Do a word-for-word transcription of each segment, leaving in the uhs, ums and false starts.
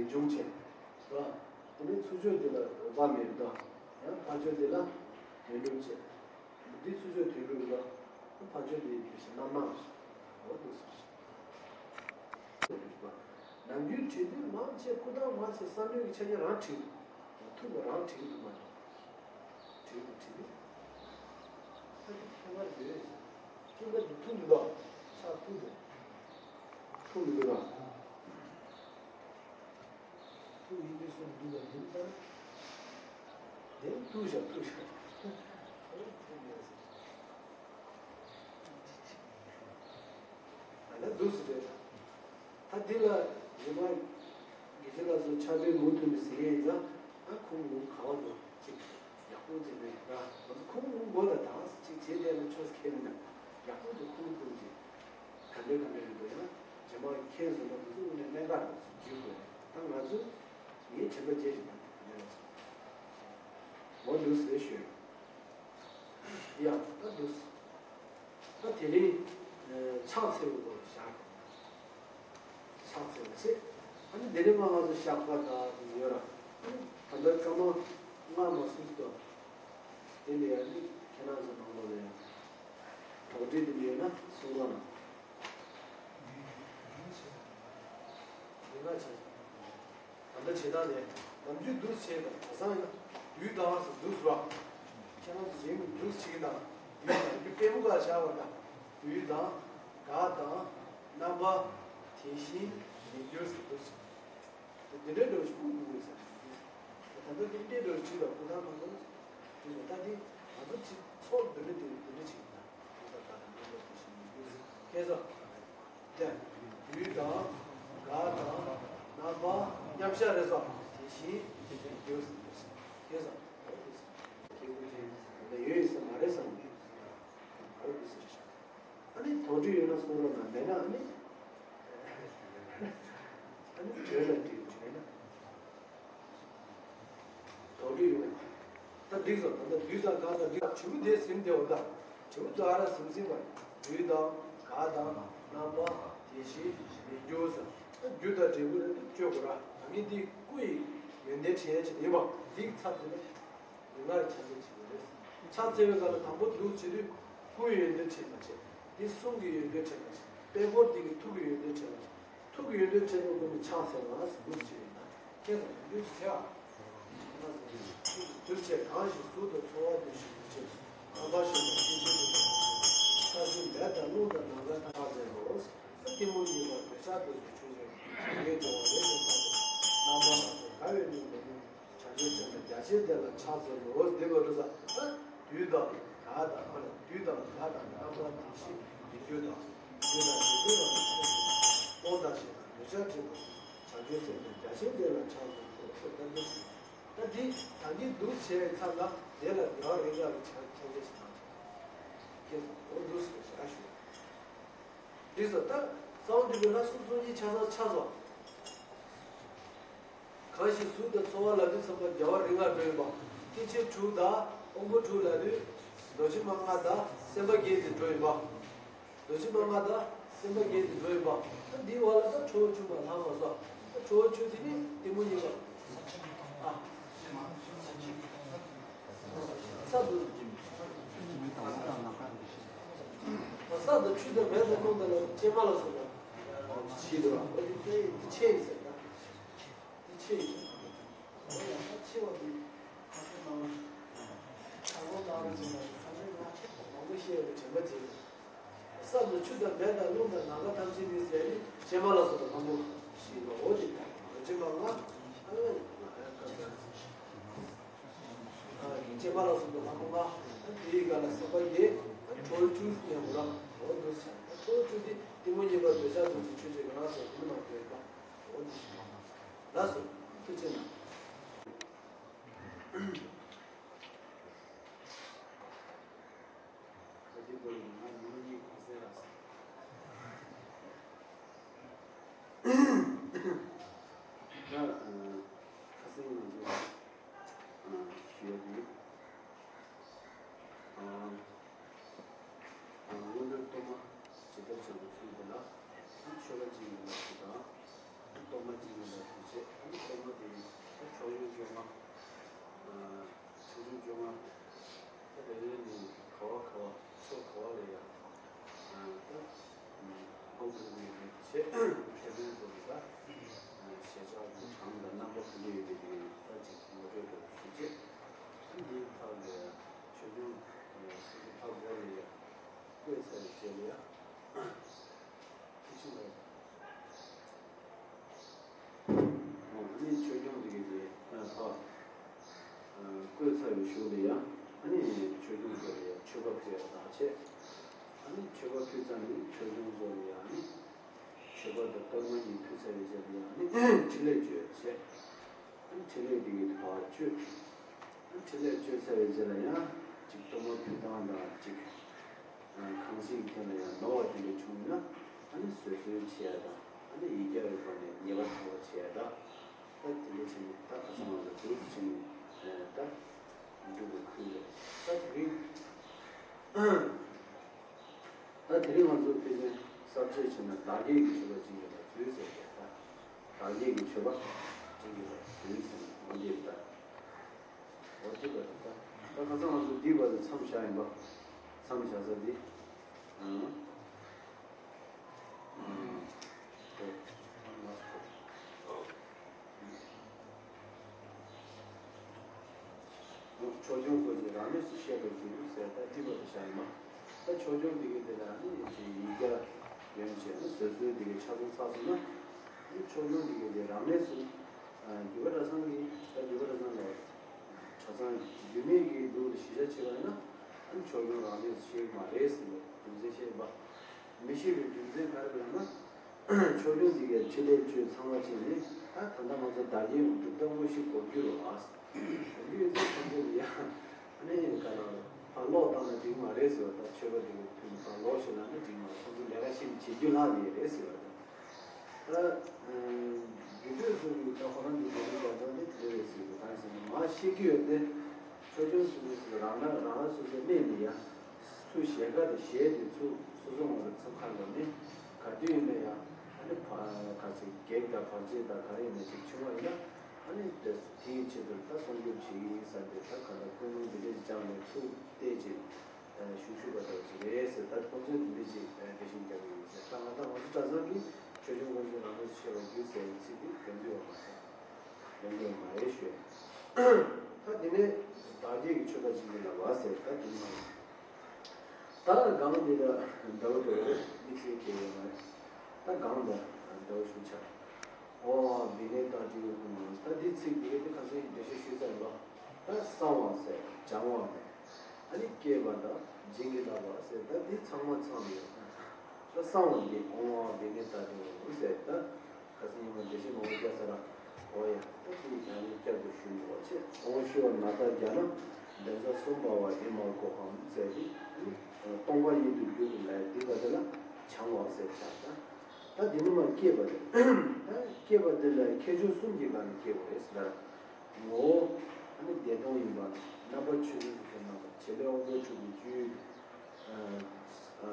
འབྱུང་བྱེད། ར། དེ་ནས་ཚུར་ཕྱོགས་འདི་ལ་འོད་དཔག་མེད་དང་། ཡང་ཕར་ཕྱོགས་འདི་ལ་དོན་གྲུབ་བྱེད། འདི་ཚུར་ཕྱོགས་དོན་གྲུབ་ལ། ཕར་ཕྱོགས་འདི་དེ་བཞིན་རྣམ་སྣང་ཞིག་འོ་དེ་སོགས་ཤིག་ནམ་རྒྱུན་བྲིས་དུས་མང་ཆེ་ཀུན་བཏགས་མ་ཆེ་བསམ་བློའི་ཆ་རྐྱེན་རང་བྲིས་འདུག་ཐུག་པ་རང་བྲིས་འདུག་མ་རེད། བྲིས་འདུག་བྲིས་འདུག་ད་དེ་ཁྱད་པར་ཡོད། ཀུན་བཏགས་འདི་ཐུག་མི་འདུག་ཆགས་ཐུག་འདུག་ཐུག་མི་འདུག་ལ། ཐུག་ཡིན་དུས་སུ་འདུག་པ་ཡིན་ཙང་། དེ་ཐུག་བཞག་ཐུག་བཞག་ད་ལྟ་འདུག་སེ་རེད། ད་འདི་ལ་རྗེས་མ་དགེ་བཤེས་ལགས་སུ་ཕྱག་དཔེ་མུ་མཐུད་ནས་ཟེར་ཡས་ཡིན་ཙང་། ཨ་ཁུངས་ལུང་ག་བ་འདུག་ཅིག་ཡག་པོ་ཅིག་མེད་ར། ང་ཚོ་ཁུངས་ལུང་མགོ་ལ་དྭངས་སེ་ཅིག་བྱས་བསྡད་ན་ཆོག་ཁེལ་མི་འདུག་ཡག་པོ་ཅིག་ཁུངས་ཁུངས་ཅིག་ག་འདྲ་ག་འདྲ་རེད་འདུག་ཡང་རྗེས་མ་མཁྱེན་སོང་ན་དེ་ཚོ་དངོས་གནས་གནད་འགག་རེད་ཚུལ་བརྗོད་དགོས་རེད། ད་ང་ཚོ་ངའི་དྲན་པ་བརྗེད་ཅིག་ད་ག་འདྲ་རེད་ཚུལ་འོ་འདུག་ཟེར་ཞུས། ཡ་ད་འདུག་ད་དེ་རིང་ཕྱག་འཚལ་བའི་སྐོར་བཞག་ཕྱག་འཚལ་བ་བྱེད། ཨ་ནི་དེ་རིང་མ་ང་ཚོ་བཤགས་པ་དང་ཡོད་ར། ཨ་ནི་ད་ལྟ་སྐར་མ་ལྔ་མ་སུམ་ཅུ་དང་། དེ་ལས་ཨ་ནི་ཁྱེད་རང་ཚོ་ནང་ལོགས་ལ་ཡང་དོགས་འདྲི་འདི་ཡོད་ན་གསུང་རོགས་གནང་། དེ་སྔ་ཆ་ད་ལྟ་བྱེད་སྟངས་དེ་ནམ་རྒྱུན་འདུག་བྱས་དང་གྲྭ་ཚང་ཡིན་ན་དུས་དང་སུ་འདུག་ཟེར་བ། ཁྱེད་རང་ཚོ་རྗེས་མི་འདུག་བྱེད་ཀྱི་དང་དུས་དང་རྒྱུ་དཔེ་མུ་ག་བཞག་པ་དང་དུས་དང་ག་དང་རྣམ་པ་དེ་བཞིན་མི་འགྱུར་ཟེར་འདུག་བྱེད། དེ་འདྲའི་འདྲ་བོ་ཞིག་ཀུན་དགོས་ས་རེད། ད་ལྟ་དེ་འདྲའི་འདྲ་བོ་བྲིས་དང་ཀུན་ཐང་མ་གོ་བྲིས་ནས་ད་དེ་ང་ཚོ་བྲིས་ཚོགས་འདི་འདྲ་དེ་འདི་འདྲ་བྱེད་ཀྱི་དང་ཀུན་ཐང་ག་དང་རྣམ་པ་དེ་བཞིན་མི་འགྱུར་ཟེར་ཁྱེད་ཚོ། དེ། དུས་དང་། ག་དང་། རྣམ་པ་མཉམ་གཞག་རེད་སོ། དེ་བཞིན་དེ་བཞིན་འགྱུར་ཟེར་དུས་སོ། དེ་སོ། ཁྱེད་ཀྱི་ཅིག་ད་ཡོད་ཡིན་ས་མ་རེད་བསམ་གྱི། འོ་དེ་སོ་རེད་ཤག་ཨ་ནི་དོགས་འདྲི་ཡོད་ན་གསུང་རོགས་གནང་། མེད་ན་ཨ་ནི། ཨ་ནི་བྲོས་ལ་འགྲིག་བྲོས་ན། དོགས་འདྲི་ཡོད། ད་འགྲིག་སོང་། ད་ལྟ་དུས་དང་ག་དང་འགྲིག་དྲིལ་བུ་དེ་ཟིན་བསྡད་འོ་ད། དྲིལ་བུ་དེ་ཨ་ར་ཟིན་ཟིན་པ། དུས་དང་ག་དང་རྣམ་པ་དེ་བཞིན་མི་འགྱུར་ཟེར། ད་རྒྱུ་དང་འབྲས་བུ་རེད་དེ་བཅོས་དགོས་ར། ད་ངས་འདི་སྐུ་ཡི་ཡོན་ཏན་དྲན་ཡ་ཅིག་ཡིན་པ་འདི་ཚར་དེ་ནས་རིག་སྔགས་ཕྱག་འཚལ་བྱེད་དགོས་རེད། ཕྱག་འཚལ་བའི་སྐབས་ལ་དང་པོ་འདུག་བྱེད་དུས་སྐུ་ཡི་ཡོན་ཏན་དྲན་པ་བྱེད། འདི་གསུང་གི་ཡོན་ཏན་དྲན་པ་བྱེད། དཔལ་འཁོར་འདི་གི་ཐུགས་ཀྱི་ཡོན་ཏན་དྲན་པ་བྱེད། ཐུགས་ཀྱི་ཡོན་ཏན་དྲན་པའི་སྒོ་ནས་ཕྱག་འཚལ་བ་ཟེར་འདུག་ཅེས་ཡིན་ན། ཁྱེད་ཚོ་འདུག་ཅེས་བྱ། འདུག་ཅེས་གང་ཞིག་གཟུགས་དང་ཚོར་བ་འདུ་ཤེས་འདུ་བྱེད་ཁམས་པ་ཞིག་ལ་ཤེས་བྱེད་དུ་ས་གཞི་མེ་དང་རླུང་དང་ནམ་མཁའ་ཐམས་ཅད་ལོ། གཏི་མུག་གཉིས་པ་འདོད་ཆགས་འདོད་ཀྱི་ཆོས་ཅན། ངེས་འབྱུང་བ་ལས་ཀྱང་ཐར་ཏེ་རྣམ་པར་སྣང་མཛད་དགའ་བའི་གླིང་དུ་ལྷུང་། བྱང་ཆུབ་སེམས་དང་རྒྱ་ཆེར་ལྡན་ལ་ཕྱག་འཚལ་ལོ། འདི་བར་དུ་ས་དུས་དང་ག་དང་ཨ་ལ་དུས་དང་ག་དང་རྣམ་པ་དེ་བཞིན་མི་འགྱུར་དང་། རྒྱུ་དང་འབྲས་བུ་རང་གི་ཚོགས་ཀྱི་སྟོང་དང་ཞེན་པ་འདོད་ཆགས་འཁྲུལ་པ། བྱང་ཆུབ་སེམས་དང་རྒྱ་ཆེར་ལྡན་ལ་ཕྱག་འཚལ་ལོ་ཟེར་ལྟ་འདུག་ད་འདི་ད་འདི་འདུག་བྱས་པའི་མཚམས་ལ་དེ་ལ་རྒྱལ་བ་རིགས་ལྔ་གི་ཕྱག་ཕྱག་རྒྱ་ཞིག་བཏང་ཅིང་། ཁྱེད་ཚོ་འོ་འདུག་ཟེར་བཞག་ཞུ། འགྲིག་སོང་། ད་གསང་བ་འདུས་པའི་ལྷ་གསུམ་གསུམ་གྱི་ཆ་ཚང་ཆགས་སོང་། གང་ཞིག་གཟུགས་དང་ཚོར་བ་ལ་དུས་ཚང་མ་རྒྱལ་བ་རིགས་ལྔ་འགྲོ་ཡིན་པ། སྐྱེ་མཆེད་དྲུག་དང་དབང་པོ་དྲུག་ལ་དུས་རྡོ་རྗེ་མ་ལྔ་དང་སེམས་དཔའ་བརྒྱད་དེ་འགྲོ་ཡིན་པ། རྡོ་རྗེ་མ་ལྔ་དང་སེམས་དཔའ་བརྒྱད་དེ་འགྲོ་ཡིན་པ། ད་འདིའི་བར་ལ་ད་ཁྲོ་བོ་བཅུ་པ་ལྷག་མ་སོང་། ད་ཁྲོ་བོ་བཅུ་དེ་ནི་གཏི་མུག་གཉིས་པ། ཨ། ས་དང་། ས་དང་ཆུ་དང་མེ་དང་རླུང་དང་ལ་ཀྱེ་མ་ལ་སོགས་པ་བཞི་འདུག་ལ། འོ་དེ་ཀྱེ་ཡིན་ཏེ་ཆེ་ཡིན་ཟེར་ན། དེ་ཆེ་ཡིན་ཟེར་ན། འོ་ཡང་ས་ཆེ་བ་དེ་ཁ་སེ་ནང་ལ་ཁ་སེ་ནང་ལ་ཅིག་ལ་ས་ཆེན་ལ་མང་པོ་བཤད་པའི་དྲན་པ་བྱེད། ས་དང་ཆུ་དང་མེ་དང་རླུང་དང་ནམ་མཁའ་ཐམས་ཅད་ནི་ཟེར་ནི་ཀྱེ་མ་ལ་སོགས་པ་ལྷ་མོ་བཞི་ལ། འོ་དེ་ལྟར་རྡོ་རྗེ་མ་ལྔ་ཨ་ལ་ཡང་ཀྱེ་མ་ལ་སོགས་པ་ལྷ་མོ་ལྔ། དེའི་སྒང་ལ་སེམས་དཔའ་བརྒྱད། ཁྲོ་བོ་བཅུ་ཟེར་ཡང་མོ་ར། འོ་འདུག་སེ་བྱས། ཁྲོ་བོ་བཅུ་དེ་གཏི་མུག་གཉིས་པ་འདོད་ཆགས་འདོད་ཀྱི་ཆོས་ཅན་གྱི་ལ་སོགས་དེ་མ་འདོད་པ། འོ་འདི་ཞིག་ལགས་སོ། ཐུགས་རྗེ་གནང་། ད་འདི་བོ་ཡིན་ང་ཉི་མ་གཉིས་གུང་སེང་རག་སོང་། ད་ཁ་སང་ང་ཚོ་ཞུ་ཡ་དེ། སྔོན་འགྲོའི་གཏོར་མ་ཇི་ལྟར་བྱ་བའི་ཚུལ་དེ་ལ། མཆོད་པ་སྦྱིན་པའི་ལ་ཚུལ་དང་། གཏོར་མ་སྦྱིན་པའི་ལ་ཚུལ་བྱས། བསྐོས་ཚར་བའི་གཞུག་ལ་ཡང་ཨ་ནི་ཆོས་སྐྱོང་ཚོ་ལ་ཡང་མཆོད་པ་ཕུལ་ཡ་དང་བཅས། ཨ་ནི་མཆོད་པ་ཕུལ་ཚར་ནས་ཆོས་སྐྱོང་ཚོ་ལ་ཡང་ཨ་ནི་མཆོད་པ་དང་གཏོར་མ་གཉིས་ཕུལ་ཚར་བའི་རྗེས་ལ་ཡང་ཨ་ནི་ཕྲིན་ལས་བཅོལ་བྱས། ཨ་ནི་ཕྲིན་ལས་འདི་གི་བར་གཅོད། ཨ་ནི་ཕྲིན་ལས་བཅོལ་ཚར་བའི་རྗེས་ལ་ཡང་ཅིག་གཏོར་མ་ཕུལ་སྟངས་དང་ཅིག་གང་ཞིག་གི་ཐད་ལ་ཡང་ནོར་བ་དེ་འདྲ་བྱུང་ན་ཨ་ནི་བཟོད་གསོལ་བྱེད་ཡ་དང་ཨ་ནི་ཡིག་བརྒྱ་ཡོད་པ་ནས་ཉེས་པ་དག་པ་བྱེད་ཡ་དང་། ད་དེ་འདྲ་བྱས་ནས་ད་ཁ་སང་ང་ཚོ་འདུག་སེ་བྱས་ནས་ད་འགྲུབ་པའི་ཁུལ་རེད། ད་དེ་རིང་ད་དེ་རིང་ང་ཚོ་ཕལ་ཆེར་གསར་བརྗེ་བྱས་ན་བདག་བསྐྱེད་ཀྱི་མཆོད་པ་སྦྱིན་དགོས་པ་ཚུལ་ཟེར་ཏེ་ད་བདག་བསྐྱེད་ཀྱི་མཆོད་པ་སྦྱིན་དགོས་པ་ཚུལ་ཟེར་ནས་འོ་འདི་ད། འོ་འདི་བར་དུ་ད། ད་ཁ་སང་ང་ཚོ་འདི་བར་དུ་མཚམས་བཞག་ཡིན་པ། མཚམས་བཞག་ས་འདི། ཨང་། ཨང་། ཆོས་སྐྱོང་སྐོར་གྱི་རང་གནས་སུ་བཤད་པར་འགྱུར་ཟེར་ད་འདི་བར་དུ་བཞག་ཡིན་པ། ད་ཆོས་སྐྱོང་འདི་གའི་དེ་ལ་ནི་ཡིག་བརྒྱ་ཡོན་བྱས་ན་བཟོད་གསོལ་འདི་གའི་ཆ་ཚང་ཚར་སོང་ན། ནི་ཆོས་སྐྱོང་འདི་གའི་དེ་རང་གནས་སུ། འགྱུར་བ་གྲྭ་ཚང་གི་ད་འགྱུར་བ་གྲྭ་ཚང་ལ། གྲྭ་ཚང་རྒྱུད་སྨད་ཀྱི་ལུགས་ལ་གཞི་བཞག་བྱས་པ་ཡིན་ན། ཨ་ནི་ཆོས་སྐྱོང་རང་ལས་སུ་ཤེས་ཀྱི་མ་རེད་ཟེར་ནས་རྒྱུ་མཚན་བཤད་པ། མི་ཤེས་པའི་རྒྱུ་མཚན་ག་རེ་ལབ་ན། ཆོས་སྐྱོང་འདི་གའི་ཕྲིན་ལས་བཅོལ་ཚང་མ་བྱས་ནས་ད་ད་ལྟ་ང་ཚོ་བདག་བསྐྱེད་སྒྲུབ་ཐབས་དངོས་གཞི་གོ་རྒྱུ་རེད་བ། གོ་རྒྱུ་ཡོད་ཚད་ཁོང་ཚོ་ལ་ཡ། ཨ་ནི་ག་ལ་ཕར་ལོག་བཏང་ན་འགྲིག་མ་རེད་ཟེར་བ་དང་ཆོས་པ་འདི་གའི་ཕུལ་ནས་ཕར་ལོག་ཞིག་ལབ་ན་འགྲིག་མ་རེད། ཁོང་ཚོ་ལས་ཀ་ཤེས་ནས་བྱེད་རྒྱུ་ལྷག་ནས་རེད་ཟེར་བ་དང་། ད། རྒྱུ་འབྲས་སོགས་ཀྱི་ད་ཁོ་རང་ཚོའི་འགྲོ་ལུགས་པ་ཚང་མས་དེ་རེད་ཟེར་གི་ད་ཟེར་ན་མ་ཤེས་ཀྱི་ཡོད་དེ། ཆོས་སྐྱོང་སོ་སོ་སོ་རང་རང་རང་རང་སོ་སོའི་གནས་ནས་ཡ། སུ་ཞལ་དཀར་དང་ཞལ་དེ་ཚུར་སོ་སོ་ངོ་ལ་ཚུར་ཁ་ལོ་ནས་ག་དུས་ཡིན་ན་ཡ། ཨ་ནི་ཕ་ག་ཚོད་གེགས་དང་བར་ཆད་དང་ག་རེ་ཡིན་ན་ཅིག་བྱུང་བ་ཡིན་ན། ཨ་ནི་དེ་དེའི་ཆེད་དུ་ད་སྲུང་སྐྱོབ་བྱེད་ཀྱི་ཡིན་ས་དེ་ད་ག་ད་ཀུན་སློང་འདི་འདྲས་བཅངས་ནས་ཚུར་བལྟས་ཅིག་ཞུགས་ཞུགས་པ་ལྟ་བུ་ཞིག་རེད་ཟེར། ད་ཁོང་ཚོས་འདི་འདྲ་ཅིག་འགྲེལ་བཤད་རྒྱག་གི་ཡོད་ཟེར། ད་ང་ད་ང་ཚོ་གྲྭ་ཚང་གིས་ཆོས་སྐྱོང་དཀོན་མཆོག་རང་གྲོལ་ཆེ་བར་འགྱུར་ཟེར་བའི་ཚིག་འདི་ཡོང་གི་ཡོད་མ་རེད། ཡོང་གི་ཡོད་མ་རེད་ཞུ། ད་འདི་ནས་བདག་བསྐྱེད་ཀྱི་མཆོད་པ་སྦྱིན་གྱི་ལབ་པ་ཟེར་ད་འདི་ནས་མ་རེད། ད་སྒང་འདི་ལ་ཟླ་བ་འགྲོ་བའི་དམིགས་བསལ་གྱི་ཡོད་མ་རེད། ད་སྒང་ལ་ཟླ་བ་ཞུ་ཆ། ཨོ་བི་ནེ་ཏཱ་ཏི་ཡོ་ཀུ་མ། ད་འདི་ཚིག་འདི་ག་དེ་ཁ་སང་འགྲེལ་བཤད་ཞུས་ཚར་ཡིན་པ། ད་གསང་བ་ཟེར་སྦྱང་བ་མེད། ཨ་ནི་བསྐྱེད་པ་དང་བྱིན་གྱིས་བརླབས་པ་ཟེར་ད་འདི་ཚང་མ་ཚང་ཡོད། ད་གསང་བ་འདི་ཨོ་བི་ནེ་ཏཱ་ཏི་ཡོ་ཀུ་ཟེར་ད་ཁ་སང་ཉི་མ་འགྲེལ་བཤད་མང་པོ་བརྒྱབ་ཚར་ར། ཨོ་ཡ་ད་འདི་ཡང་ནས་བསྐྱར་དུ་ཞུ་མི་འོ་ཆེ་ཨོ་ཞུ་བ་ན་ད་རྒྱ་ན་འདན་ས་གསུམ་པ་བ་ཨེ་མ་གོ་ཧམ་ཟེར་འདི་ཨ་ནི་སྟོང་པ་ཉིད་དུ་གྱུར་པའི་ལས་འདི་ག་དེ་ལ་སྦྱང་བ་ཟེར་བྱ་ད། ད་འདི་ནི་མ་སྐྱེས་པ་དེ། ད་སྐྱེས་པ་དེ་ལ་ཁྱད་ཆོས་གསུམ་གྱི་སྒང་ནས་སྐྱེས་པ་རེད་ཟེར། ངོ་བོ། ཨ་ནི་བདེ་སྟོང་ཡིན་པ། རྣམ་པ་ཆོས་ཅན་སོ་སོའི་རྣམ་པ། བྱེད་ལས་དབང་པོ་དྲུག་གི་སྤྱོད་ཡུལ།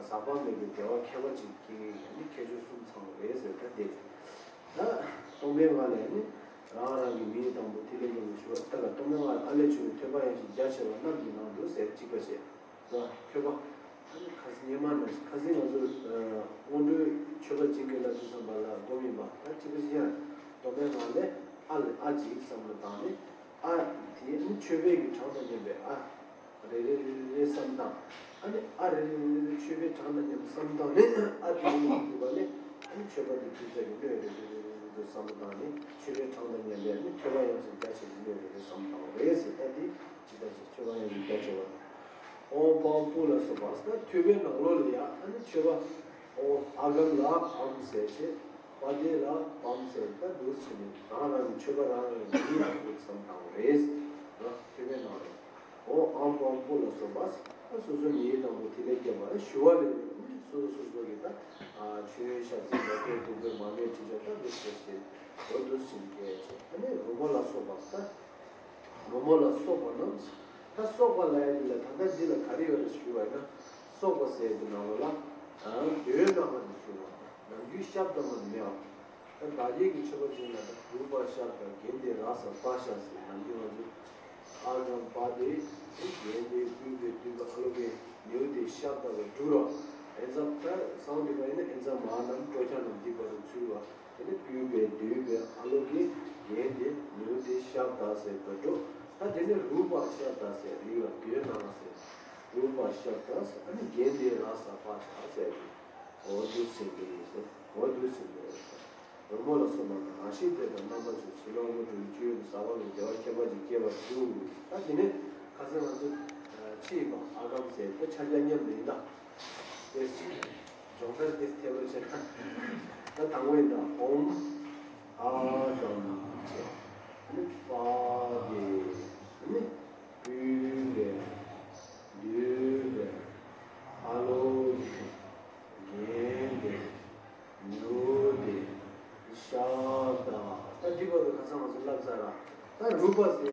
ཟག་པ་མེད་པའི་བདེ་བ་ཁྱད་པར་ཅན་སྐྱེ་ངེས་ཀྱི་ཨ་ནི་ཁྱད་ཆོས་གསུམ་ཚང་བ་རེད་ཟེར་ད་དེ། ད་སྟོང་པའི་ངང་ལས་ནི་རང་རང་གི་མིང་དང་པོ་ཐིག་ལེ་སྙོམས་ལ་ཞུགས་པ་ལྟ་ལ་སྟོང་པའི་ངང་ལས་ཨ་ལས་བྱུང་བའི་ཐོས་པ་ཡང་ཞིང་རྒྱ་ཆེ་བ་རྣམས་ཀྱི་ནང་དུ་ཟེར་གཅིག་པ་བྱས། ལ་ཐོས་པ། ཨ་ནི་ཁ་སང་སྔོན་མ་ནས་ཁ་སང་ང་ཚོ་སྔོན་འགྲོའི་མཆོད་པ་སྦྱིན་གྱི་ལ་དུས་བསམ་པ་ལ་སྒོམ་ཡིན་པ་ད་གཅིག་པ་ཞིག་ཡང་སྟོང་པའི་ངང་ལས་ཨ་ལས་ཨ་ཅིག་བསམ་བློ་བཏང་ནས་ཨ་དེ་ནི་མཆོད་པའི་གི་གྲངས་དང་མཉམ་པའི་ཨ་རེ་རེ་རེ་རེ་བསམ་བཏང་། ཨ་ནི་ཨ་རེ་རེ་རེ་རེ་མཆོད་པའི་གྲངས་དང་མཉམ་པའི་བསམ་བཏང་ནས་ཨ་དེ་ནི་མ་ཐུབ་པ་ནས་ཨ་ནི་མཆོད་པ་དེ་ཕུལ་ས་གི་སྣོད་རེ་རེ་རེ་རེ་རེ་བསམ་བཏང་ནས་མཆོད་པའི་གྲངས་དང་མཉམ་པའི་ཨ་ནི་ཐོས་པ་ཡང་ཞིང་རྒྱ་ཆེ་བའི་སྣོད་རེ་རེ་བསམ་བཏང་བ་རེད་ཟེར་ད་དེ། ཇི་ལྟར་ཅིག་མཆོད་པ་ཡང་ཡིན་བརྒྱ་བྱེད་པ། ཨོཾ་པཾ་པུ་ལ་སོགས་པ་ཟེར་ཐོས་པའི་ནང་ལོགས་ལ་ཡང་ཨ་ནི་མཆོད་པ། ཨོཾ་ཨ་གམ་ལ་ཨམ་ཟེར་བྱས། པ་དེ་ལ་པམ་ཟེར་ད་འདུག་བྱས་ནས་རང་རང་གི་མཆོད་པ་རང་རང་གི་མིང་དང་པོ་བསམ་བཏང་བ་རེད། ཐོས་པའི་ནང་ལ་ཨོཾ་ཨཾ་པཾ་པུ་ལ་སོགས་པ་ད་སོ་སོ་མིང་དང་པོ་ཐིག་ལེ་བརྒྱད་པ་ལ་ཞུ་བ་ལས་སོ་སོ་སོ་སོ་གི་ད་མཆོད་ཡོན་ཞབས་བསིལ་མེ་ཏོག་བདུག་སྤོས་མར་མེ་དྲི་མཆོག་ད་འདུག་བྱས་བྱས་འོ་འདུག་བྱས་ནས་བརྒྱད་བྱས་ཨ་ནི་རོལ་མོ་ལ་སོགས་པ་ད། རོལ་མོ་ལ་སོགས་པ་རྣམས། ད་སོགས་པ་ལ་ཡ་འདི་ལ་ད་ལྟ་འདི་ལ་ག་རེ་ཡོད་རེད་ཞུ་བ་ཡིན་ན། སོགས་པ་ཟེར་ཡ་འདི་ནང་ལོགས་ལ། འདོད་ཡོན་སྣང་བ་འདི་ཚུད་པ། ནམ་རྒྱུན་ཤབ་དང་མ་འདི་མེད་པ། ད་བདག་བསྐྱེད་ཀྱི་མཆོད་པ་ཅན་ལ་ད་རཱུ་པ་ཤབ་དང་གྷནྡྷེ་རཱ་ས་པཱ་ཤ་ཟེར་ནམ་རྒྱུན་ང་ཚོས། ཨ་གམ་པ་དེ། གྷནྡྷེ་པུཥྤེ་དུཥྤེ་ཨ་ལོ་ཀེ་ནཻ་ཝི་དྱེ་ཤབ་དང་བ་འབྲུ་ར། ཨེན་ཙམ་ད་སང་འདི་པ་ཡིན་ན་ཨེན་ཙམ་མ་ནམ་སྤྲོ་ཁྱ་ནམ་འདི་བར་དུ་ཚུད་པ། དེ་ནས་པུཥྤེ་དུཥྤེ་ཨ་ལོ་ཀེ་གྷནྡྷེ་ནཻ་ཝི་དྱེ་ཤབ་དང་ཟེར་བ་འགྲོ། ད་དེ་ནས་རཱུ་པ་ཤབ་དང་ཟེར་རི་བ་དེའི་ནང་ཟེར། རཱུ་པ་ཤབ་དང་ཟེར་ཨ་ནི་གྷནྡྷེ་རཱ་ས་པཱ་ཤ་ཟེར་རེད། འོ་འདུག་ཟེར་གྱི་རེད་ཟེར། འོ་འདུག་ཟེར་གྱི་རེད་ཟེར། རོལ་མོ་ལ་སོགས་པ་དང་རང་བཞིན་དེ་དང་རྣམ་པ་ཚོས་བྱེད། གླང་པོ་གྲུ་བཅུའི་ས་བ་ལ་བདེ་བ་ཁྱད་པར་ཅན་སྐྱེ་བར་འགྱུར། ད་དེ་ནས་ཁ་སང་ང་ཚོ་ཕྱི་ཡི་བ་ཨ་གམ་ཟེར་ད་ཕྱག་རྒྱ་མཉམ་དུ་ཡིན་ད། ཏེས་ཅིག་སྦྱོང་བརྡར་ཏེས་ཐེབས་རོགས་བྱེད་ད། ད་དང་པོ་ཡིན་ད། ཨོཾ་ཨ་གམ་ཆེ། ཨ་ནི་པ་དེ། ཨ་ནི་པུ་རེ། དུ་རེ། ཨ་ལོ་རེ། གན་དེ། ཉོ་དེ། ཤ་ད། ད་འདི་བར་དུ་ཁ་སང་ང་ཚོ་ལབ་ཚར་ར། ད་རུ་པ་ཟེར།